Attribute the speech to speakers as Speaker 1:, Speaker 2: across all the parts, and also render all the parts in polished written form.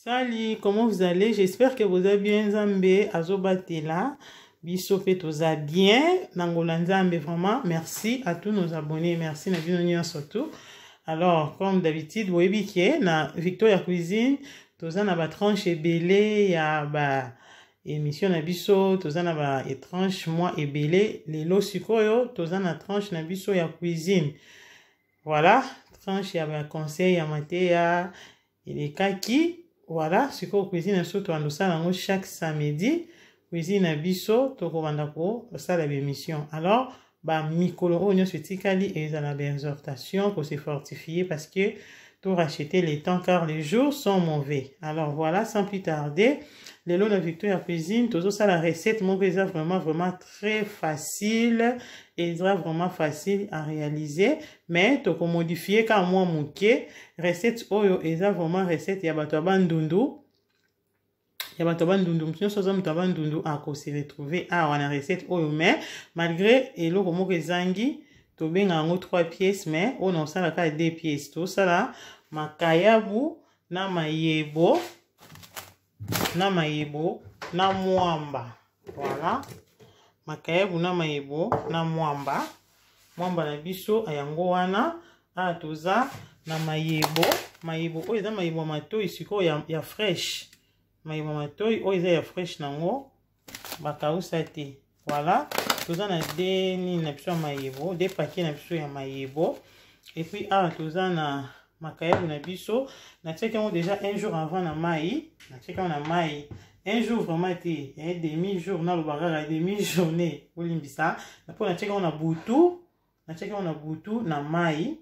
Speaker 1: Salut, comment vous allez? J'espère que vous allez bien, Nzambe, azobatela. Biso pe toza bien. Nangola Nzambe, vraiment, merci à tous nos abonnés. Merci na bino nyonso surtout. Alors, comme d'habitude, boyebi ke na Victoria Cuisine, toza na ba tranche ebele ya ba émission na biso, toza na ba tranche mwa ebele. Lelo sikoyo, toza na tranche na biso ya cuisine. Voilà, tranche ya ba conseil ya mateya elekaki. Voilà, sikoyo cuisine na biso tobanda kosala yango chaque samedi. Cuisine na biso tokobanda kosala ba émission. Alors, ba mikolo oyo nyonso etikali ezala ba exhortation ko se fortifier parce que to racheter les temps car les jours sont mauvais. Alors voilà, sans plus tarder, lelo na Victoria Cuisine tozosala recette moko eza vraiment vraiment très facile, eza vraiment facile à réaliser, mais tokomodifie kaka mwa moke. Recette oyo eza vraiment recette ya bato ya Bandundu, ya bato ya Bandundu. Moto nyonso aza moto ya Bandundu akose retrouver awa na recette oyo, mais malgré eloko moko ezangi, tobenga yango 3 pièces, mais oyo na kosala kaka 2 pièces. Tosala makayabu na mayebo, na mayebo na mwamba. Voilà, makayabu na mayebo na mwamba. Mwamba na biso yango wana. Awa toza na mayebo, mayebo oyo eza mayebo ya matoi sikoyo ya fresh. Mayebo ya matoi oyo eza ya fresh nango bakausa te. Voilà, toza na de nini na biso ya mayebo, de paquet na biso ya mayebo. Et puis awa toza na makayabu na biso, natiaki yango déjà un jour avant na mai, natiaki yango na mai un jour vraiment te, ya demi jour, naloba kaka demi journée, bolimbisa, mpo natiaki yango na butu, natiaki yango na butu na mai,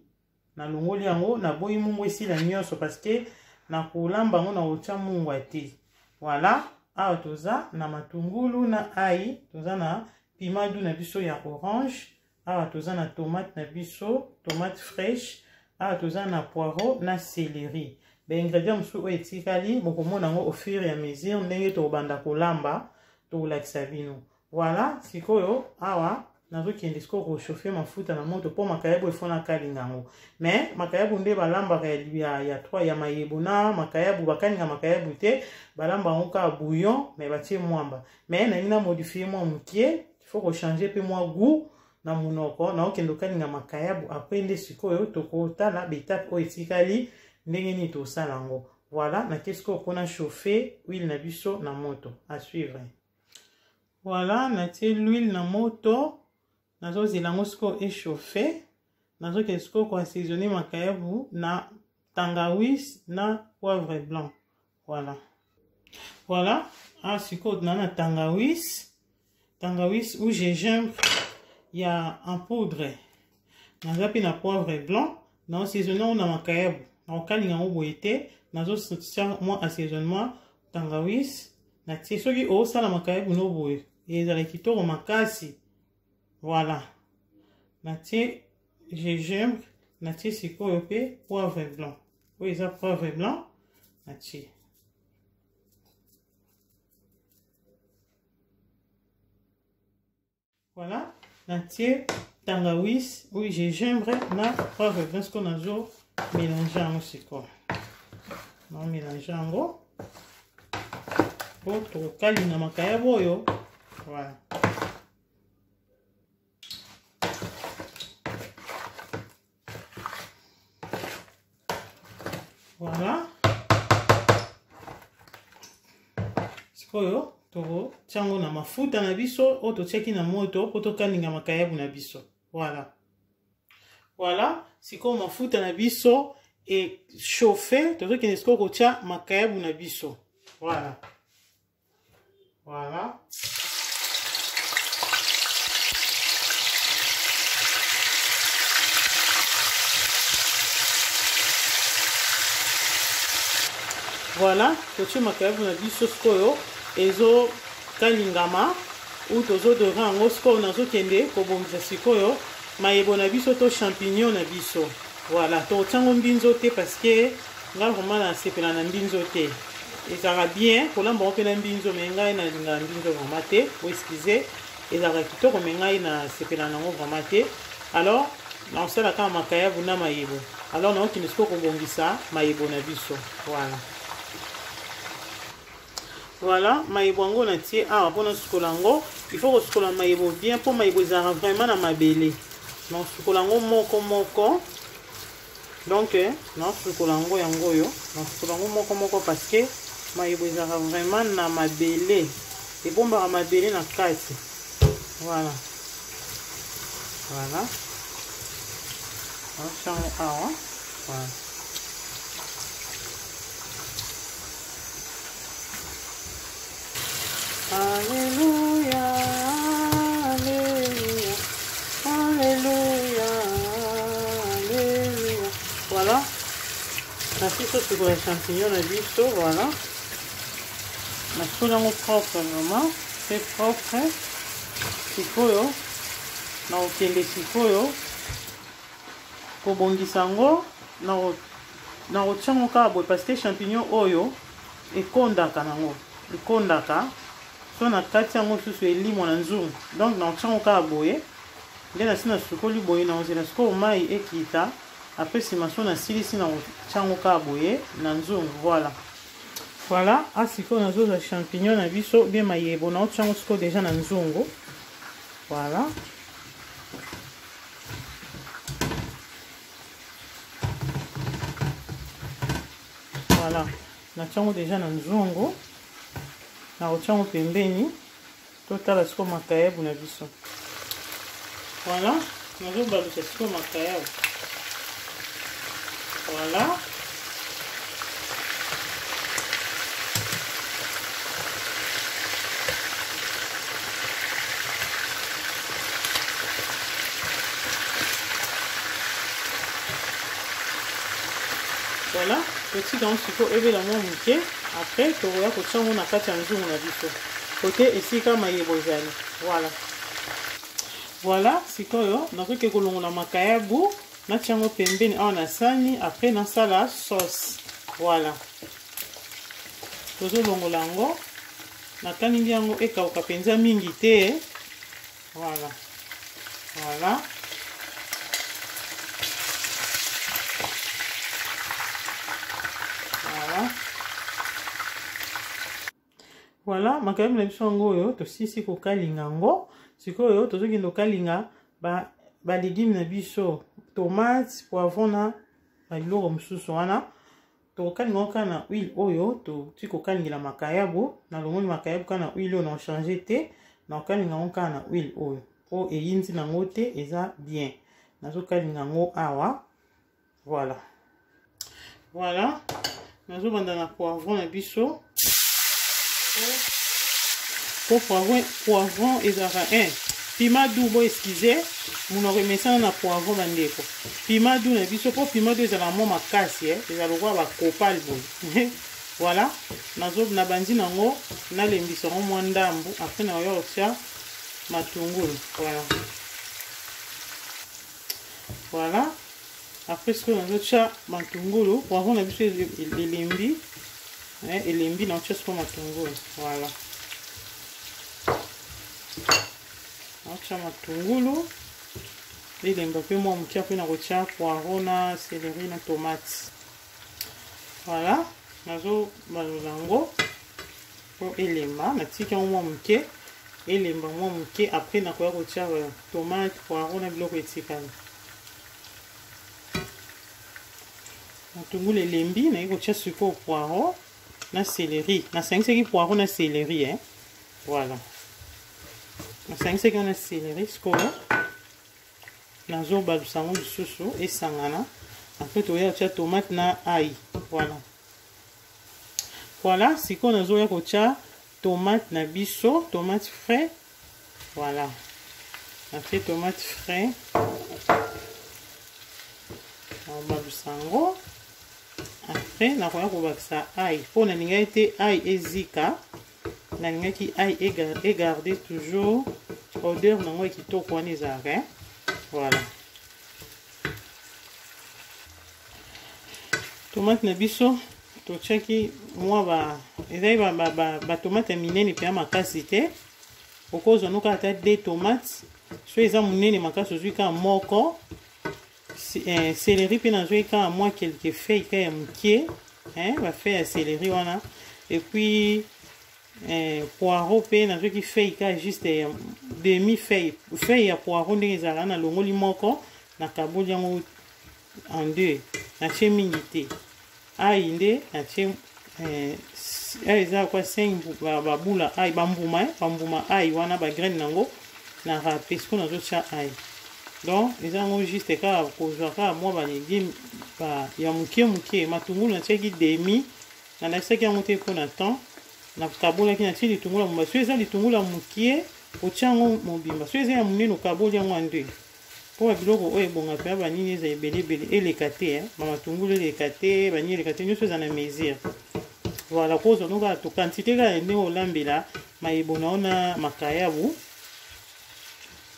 Speaker 1: nalongoli yango, naboyi mungu esila nyonso parce que nakolamba yango na kotia mungwa te. Voilà, awa toza na matungulu na ai, toza na piment doux na biso ya orange, awa toza na tomate na biso, tomate fraîche, awa toza na poireau na céleri. Ba ingrédients mosusu oyo etikali bokomona yango au fur et à mesure ndenge tokobanda kolamba, tokolakisa bino. Voilà, sikoyo awa nazokende sikoyo kochauffe mafuta na moto mpo makayabu efo nakalinga yango. Mais makayabu nde balambaka ya 3 ya mayebo na makayabu, bakalinga makayabu te, balamba yango kaka bouillon, mais batie mwamba. Mais nalingi na modifie mwa mokie, il faut kochanger mpe mwa goût na monoko. Naokende kokalinga makayabu, après nde sikoyo tokotala betape oyo etikali ndenge nini tosala yango. Voilà, nake sikoyo mpona chauffe huile na biso na moto. À suivre. Voilà, natie l'huile na moto, nazozela yango sikoyo echauffe. Nazokende sikoyo koassaisonner makayabu na tangawis na poivre blanc. Voilà, voilà, ah sikoyo na na tangawis, tangawis ou gingembre ya en poudre, naza mpe na poivre blanc, na assaisonner yango na makayabu. Nakokalinga yango boye te, nazotia mwa assaisonnement tangawis natie. Soki osala makayabu no boye ezala kitoko makasi. Voilà, natie gingembre, natie sikoyo mpe poivre blanc, oyo eza poivre blanc natie. Voilà, natie tangawis oyo gingembre na poivre blanc. Sikoyo nazo mélange yango, sikoyo na mélange yango po tokokalinga makayabu oyo. Voilà, voilà, sikoyo tokotia yango na mafuta na biso oyo totiaki na moto mpo tokalinga makayabu na biso. Voilà, voilà, sikoyo mafuta na biso echauffe, tozokende sikoyo kotia makayabu na biso. Voilà, voilà. Voilà, totie makayabu na biso sikoyo ezokalingama ou tozodore yango. Sikoyo nazokende kobongisa sikoyo mayebo na biso to champignon na biso. Voilà, tokotia yango mbinzo te parce que ngai vraiment nasepela na mbinzo te. Ezalaka bien kolamba yango mpe na mbinzo, mais ngai nalingaka mbinzo vraiment te, bo excuse. Ezalaka kitoko, mais ngai nasepela nango vraiment te. Alors nakosala kaka makayabu na mayebo. Alors nakokende sikoyo kobongisa mayebo na biso. Voilà. Voilà, mayebo yango natie awa mpo nasukola yango. Il faut kosukola mayebo bien mpo mayebo ezalaka vraiment na mabele. Nasukola yango moko moko. Donc nasukola yango yango oyo, nasukola yango moko moko parce que mayebo ezalaka vraiment na mabele, ebombaka mabele na kati. Voilà, voilà, natia yango awa. Voilà. Alléluia, Alléluia, Alléluia, Alléluia. Voilà. Nasi sosukola champignon na biso, voilà. Nasoli yango propre vraiment, c'est propre. Sikoyo nakokende sikoyo kobongisa yango, nakotia yango kaka boye parce que champignon oyo ekondaka nango, ekondaka so na kati yango susu elimo na nzungu. Donc nakotia yango kaka boye nde nasi nasukoli boye, nakozela sikoyo mai ekita, après nsima so nasilisi nakotia yango kaka boye na nzungu. Voilà, voilà. A sikoyo nazozwa champignon na biso bien mayebo, nakotia yango sikoyo deja na nzungu. Voilà. Voilà, natia yango deja na nzungu, nakotia yango pembeni. Totala sikoyo makayabu na biso. Voilà, nazobalusa sikoyo makayabu. Voilà. Voilà, totika yango sikoyo ebela mwa moke, après tokoya kotia yango na kati ya nzungu na biso kote esika mayebo ezali. Voilà, voilà. Sikoyo nakoki kolongola makayabu, natia yango pembeni awa na sani, après nasala sauce. Voilà, tozolongola yango, nakaningi yango ekauka mpenza mingi te. Voilà, voilà. Voilà, voilà, makayabu na biso yango oyo tosilisi kokalinga yango. Sikoyo tozokende kokalinga balégume na biso, tomate, poivron na babiloko mosusu wana. Tokokalinga yango kaka na huile oyo toti kokalingela makayabu. Nalongoli makayabu kaka na huile oyo, na ochange te, nakokalinga yango kaka na huile oyo po eyindi nango te, eza bien. Nazokalinga yango awa. Voilà, voilà. Nazobanda na poivron na biso po poivron ezalaka 1 piment doux. Bo excuse, monoko emesana na poivron, bandeko. Piment doux na biso, po piment doux ezalaka mwa makasi, eza lokola bakopale boye. Voilà, nazo nabandi nango, nalembisa yango mwa ndambu, après nakoya kotia matungulu. Voilà, voilà. Après sikoyo nazotia matungulu. Poivron na biso elembi, elembi, naotia sikoyo matungulu. Voilà, naotia matungulu elemba mpe mwa moke, mpe nakotia poivron na céleri na tomate. Voilà, nazobalola yango po elemba, natiki yango mwa moke, elemba mwa moke, après nakoya kotia tomate, poivron na biloko etikali. Matungulu elembi, naye kotia sikoyo poivron na céleri. Nasangisaki poivron na céleri, eh? Voilà, nasangisaki wana céleri. Sikoyo nazobalusa yango lisusu esangana, après toya kotia tomate na ail. Voilà, voilà. Sikoyo nazoya kotia tomate na biso, tomate frais. Voilà, natie tomate frais, nakobalusa yango, après nakoya kobakisa ail mpo nalingaki te ail ezika, nalingaki ail egarde toujours odeur nango ya kitoko wana ezalaka. Voilà, tomate na biso totiaki mwa ba ezali batomate ya minene mpenza makasi te. Okozwa noka ata 2 tomates, so eza monene makasi ozwi kaka moko. Céleri mpe nazwi kaka mwa quelques feuilles kaka ya moke, bafeuille ya céleri wana, et puis Eh, poireau mpe nazwaki feuille ka juste ya demi feuille, feuille ya poireau ndenge ezalaka, nalongoli moko, nakaboli yango en deux, natie mingi te. Ail nde natie eh, eza kwa 5 babula ail, bambuma eh, bambuma ail wana, bagraine nango na rape. Sikoyo nazotia ail, donc eza yango juste kaka kozwa kaka mwa balegume ba, ya moke moke. Matungulu natiaki demi, nalakisaki yango te mpo na temps. Nakabolaki, natie litungulu ya mobimba. Soki eza litungulu ya mokie, otia yango mobimba. Soki eza ya monene, okaboli yango en deux, mpo babiloko oyo ebonga mpenza banini eza ebele ebele eleka te, bamatungulu eleka te, banini eleka te, nyonso eza na mesure. Voilà, kozwa no kaka to quantité kaka ndenge olambela mayebo na yo na makayabu,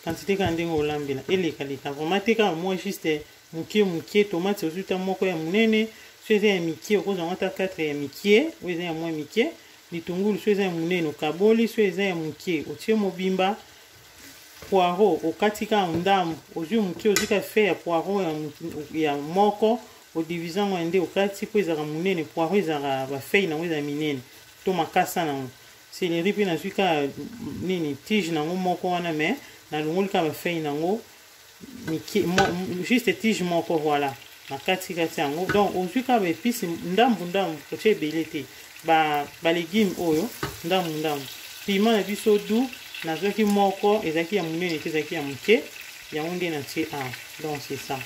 Speaker 1: quantité kaka ndenge olambela, elekaleka vraiment te, kaka mwa juste mokie mokie. Tomate ozwi ta moko ya monene, so eza ya mikie okozwa yango ata 4 ya mikie, oyo eza ya mwa mikie. Litungulu so eza ya monene okaboli, so eza ya mokie otie mobimba. Poireau okati kaka ndambo, ozwi mokie, ozwi ka fe ya poireau ya moko, odivise yango nde okati, mpo ezalaka monene. Poireau ezalaka bafeuille nango ezala minene to makasa nango. Céleri mpe nazwi kaka nini, tige nango moko wana, mais nalongoli kaka bafeuille nango mike, juste tige moko, voilà, na kati kati yango. Donc ozwi kaka baepice ndambu ndambu, kotia ebele te, balegume ba oyo ndambu ndambu. Piment na biso doux nazwaki moko, ezalaki ya monene te, ezalaki ya moke, yango nde natie awa. Donc c'est ça,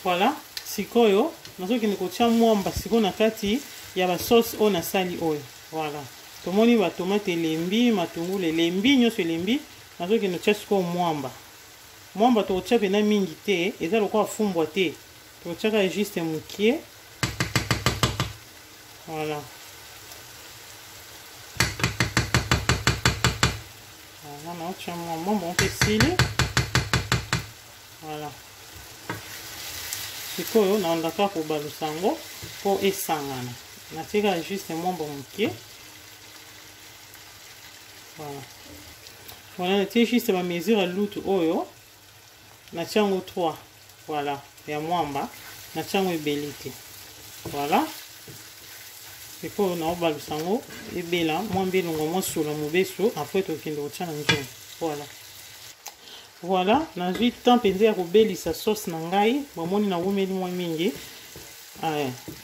Speaker 1: voilà. Sikoyo nazokende kotia mwamba sikoyo na kati ya basauce oyo nasali oyo. Voilà, tomoni batomate elembi, matungulu elembi, nyonso elembi. Nazokende kotia sikoyo mwamba. Mwamba tokotia mpena mingi te, eza lokola fumbwa te, tokotiaka juste mokie. Voilà, voilà, naotia mwa mwamba mpe esili. Voilà, sikoyo nalandaka kobalusa yango mpo esangana. Natieka juste mwamba mokie. Voilà, voilà, natie juste bamesure ya lutu oyo, natia yango 3, voilà, ya mwamba natia yango ebele te. Voilà, sikoyo naobalusa yango ebela mwamba elongwa mwa solo mobesu, après tokende kotia na nzungu. Voilà, voilà, nazwi temps mpenza ya kobelisa sauce na ngai. Bomoni nawumeli mwa mingi.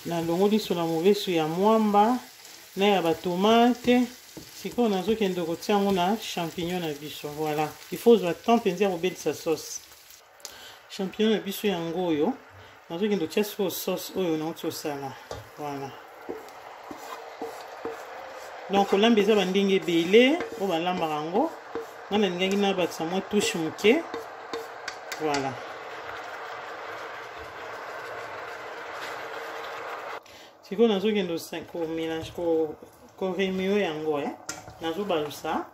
Speaker 1: Nalongoli solo mobesu ya mwamba na ya batomate. Sikoyo nazokende kotia yango na champignon na biso. Voilà, il faut ozwa temps mpenza ya kobelisa sauce. Champignon na biso yango oyo, nazokende kotia sikoyo sauce oyo nauti osala. Voilà, donc kolamba eza bandenge ebele oyo balambaka yango. Nga nalingaki nabakisa mwa touche moke. Voilà, sikoyo nazokende komélange, koremuer yango, eh. Nazobalusa,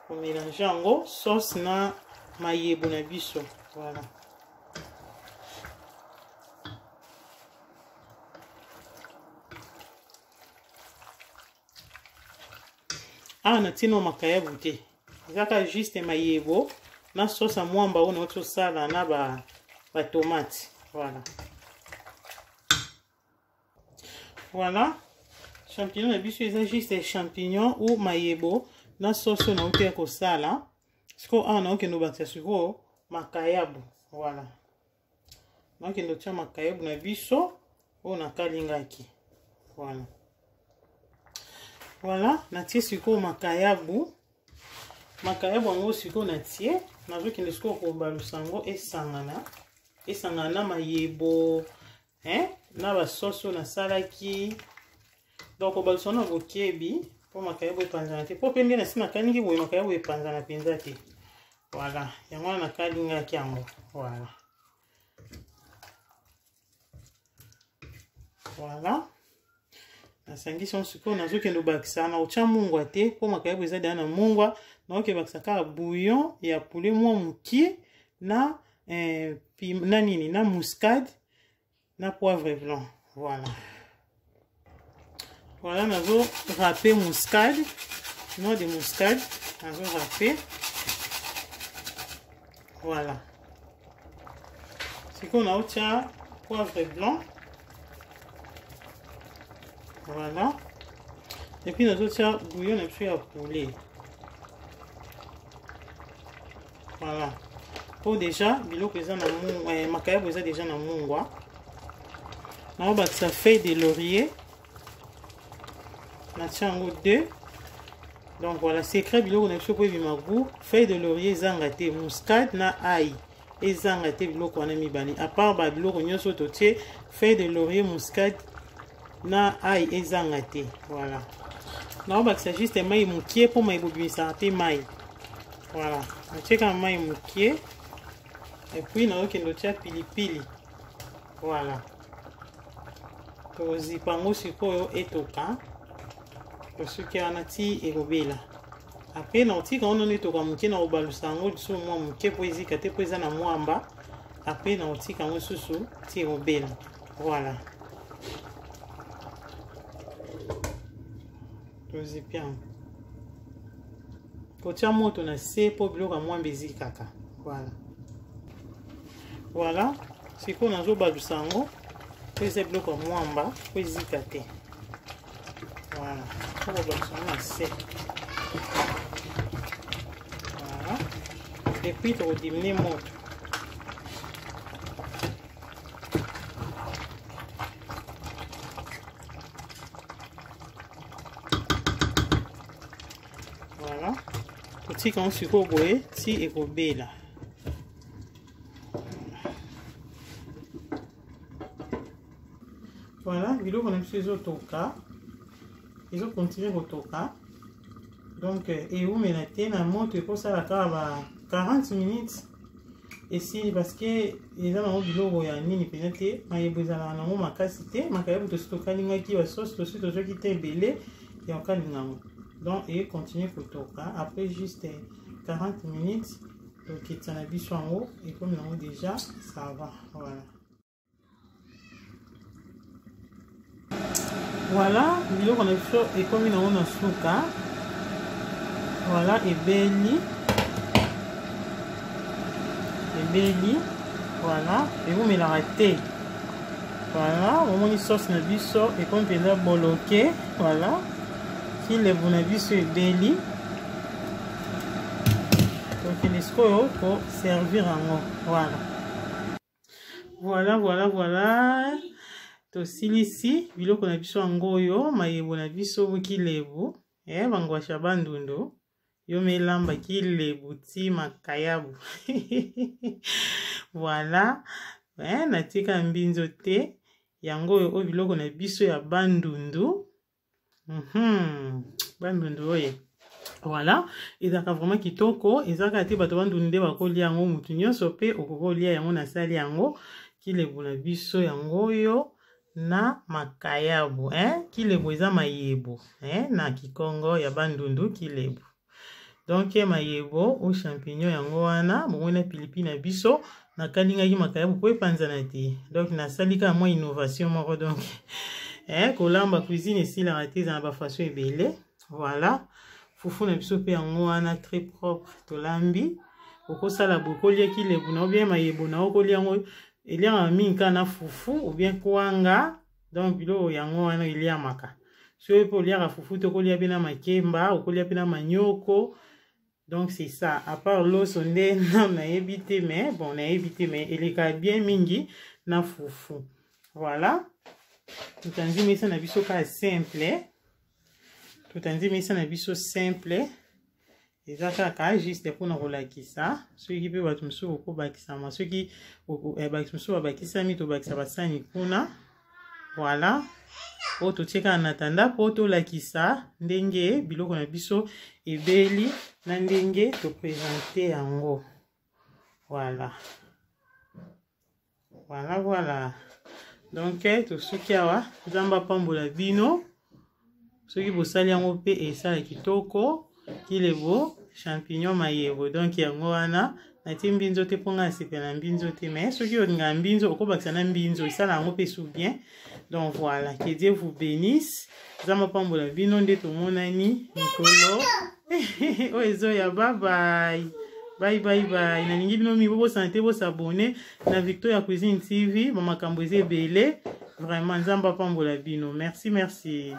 Speaker 1: komélange yango, sauce na mayebo na biso. Voilà, awa natie makayabu te, eza kaka juste mayebo na sauce ya mwamba oyo nauti osala na batomate. Voilà, voilà, champignon na biso eza juste champignon ou mayebo na sauce oyo nauti ya kosala. Sikoyo awa naokende obakisa sikoyo makayabu. Voilà, naokende otia makayabu na biso oyo nakalingaki. Voilà, voilà, natie sikoyo makayabu. Makayabu yango sikoyo natie, nazokende sikoyo kobalusa yango esangana, esangana na mayebo, hein, na basauce oyo nasalaki. Donc obalusa na bokebi mpo makayabu epanzana te, mpo mpe nde nasi nakalingi boye, makayabu epanzana mpenza te. Voilà, yango wana nakalingaki yango. Voilà, voilà, nasangisi yango. Sikoyo nazokende obakisa, na kotya mungwa te mpo makayabu eza deya na mungwa. Nakoki bakisa kaka bouillon ya poulet mwa mokie na na nini, na muscade na poivre blanc. Voilà, voilà, nazo râper muscade, noix de muscade nazo râper. Voilà, sikoyo naotia poivre blanc. Voilà, Et puis nazotia bouillon na biso ya poulet. Voilà. Po déjà biloko eza na mungwa, eh, makayabu eza déjà na mungwa. Naobakisa feuille de laurier. Natia yango 2. Donc voilà, secret biloko na biso po ebima goût, feuille de laurier ezanga te, muscade na ail ezanga te biloko wana mibale. À part ba biloko nyonso totie, feuille de laurier, muscade na ail ezanga te. Voilà. Naobakisa juste mai mokie mpo mai bobimisaka mpe mai. Voilà, natie kaka mai mokie et puis nazokende otia pilipili. Voilà, tokozipa yango sikoyo etoka, tosuki wana ti ekobela. Apres nakotika yango nano etoka moke, nakobalusa yango lisusu mwa moke mpo ezika te, mpo eza na mwamba. Apres nakotika yango lisusu ti ekobela. Voilà, tozipi yango, kotia moto na se mpo biloko ya mwamba ezikaka. Voilà, voilà, sikoyo nazobalusa yango mpo eza biloko ya mwamba mpo ezika te. Voilà, mpo kobalusa yango na se. Voilà, et puis tokodimine moto. Voilà, totika yango sikoyo boye ti ekobela. Voilà, biloko na biso ezotoka, ezokontinue kotoka. Donc ewumela te na moto, ekosala kaka ba 40 minutes esili, parce que eza nango biloko ya nini mpenza te, mayebo ezalaka nango makasi te. Makayabu tosi tokalingaki, basauce tosi tozwaki te ebele ya kokalinga yango. Donc ekontinue kotoka, après juste 40 minutes tokitisa na biso yango, ekomi nango déjà ça va. Voilà, voilà, biloko na biso ekomi nango na suka. Voilà, ebeli ebeli. Voilà, ewumelaka te. Voilà, omoni sauce na biso ekomi mpenza boloke. Voilà, kilebu na biso ebeli, tokende sikoyo koservir yango. Voilà, voilà, voilà, voilà, tosilisi biloko na biso yango oyo, mayebo na biso kilebu, eh, bangwasha bandundu yo melamba kilebu ti makayabu. Voilà, eh, natika mbinzo te, yango oyo oyo biloko na biso ya bandundu. Bandundu oye. Voilà, ezalaka vraiment kitoko, ezalaka te bato bandundu nde bakolia yango, motu nyonso mpe okoki kolia yango. Nasali yango kilebu na biso yango oyo na makayabu, eh? Kilebu eza mayebo, eh? Na kikongo ya bandundu kilebu. Donc mayebo ou champignon yango wana, bomoi na pilipili na biso, nakalingaki makayabu po epanzana te. Donc nasali kaka mwa innovation moko. Donc eh, kolamba cuisine esilaka te, eza na bafaçon ebele. Voilà, fufu na biso mpe yango wana, très propre, tolambi. Okosala boye, kolia kilebu na obien mayebo na okolia yango, eliamaka mingi kaka na fufu ou bien kwanga. Donc biloko yango wana eliamaka. Soki mpe oliaka fufu te, okolia mpe na makemba, okolia mpe na manioko. Donc c'est ça, à part loso nde nayebi te, mais bon, nayebi te, mais elekaka bien mingi na fufu. Voilà, totandi mesa na biso kaka simple, totandi mesa na biso simple, eza kaka juste mpona kolakisa. Soki mpe bato mosusu okobakisama, soki bato mosusu babakisami, tobakisa basani kuna. Voilà, oyo totie kaka na tanda mpo tolakisa ndenge biloko na biso ebeli na ndenge topresente yango. Voilà, voilà, voilà. Donc tosuki awa, Nzambe apambola bino. Soki bosali yango mpe esala kitoko, kilebo champignon mayebo. Donc yango wana, natie mbinzo te mpo ngai nasepela na mbinzo te, mais soki olingaka mbinzo, okobakisa na mbinzo, esala yango mpe sou bien. Donc voilà, que Dieu vous bénisse, Nzambe apambola bino. Nde tomonani mikolo oyo ezoya. Bye bye, bye bye bye, nalingi bino mingi. Bobosana te bosabone na Victoria Cuisine TV, bamakambo eza ebele vraiment. Nzambe apambola bino. Merci, merci.